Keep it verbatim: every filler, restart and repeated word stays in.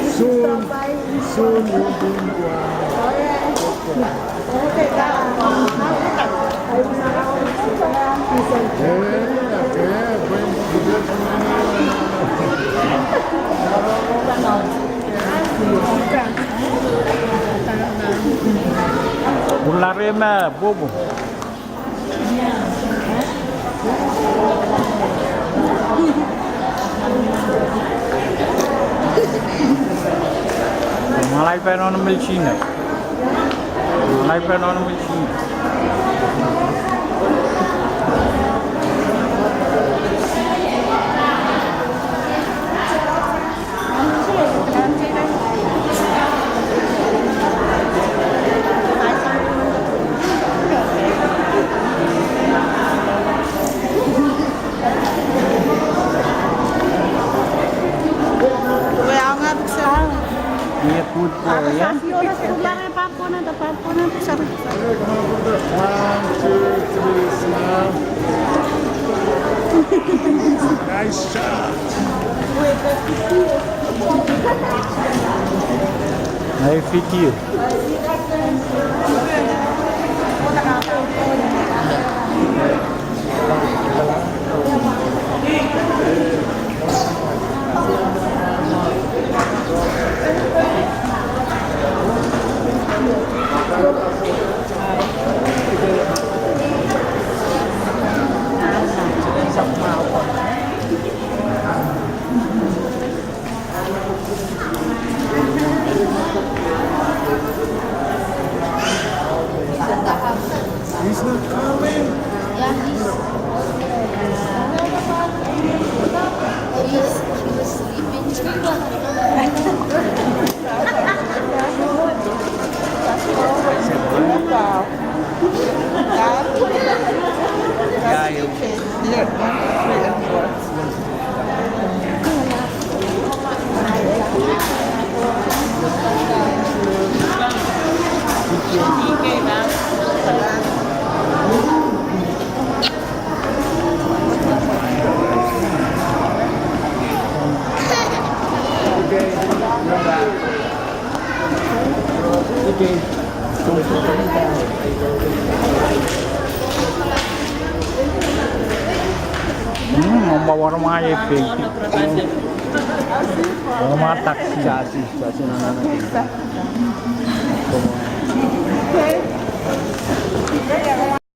Soon, soon you'll be in Guam. Pwurala reh me pwopwo. Malaipeno milsina. Malaipeno milsina. One, two, three, smile. Nice shot. Ei video. He's not coming. Yeah, he's, he's, he's sleeping. Wow. Yeah, you. Hmm, omw pahn warmwa ie pei. Warmwa taksi. Taksi, taksi, no, no, no.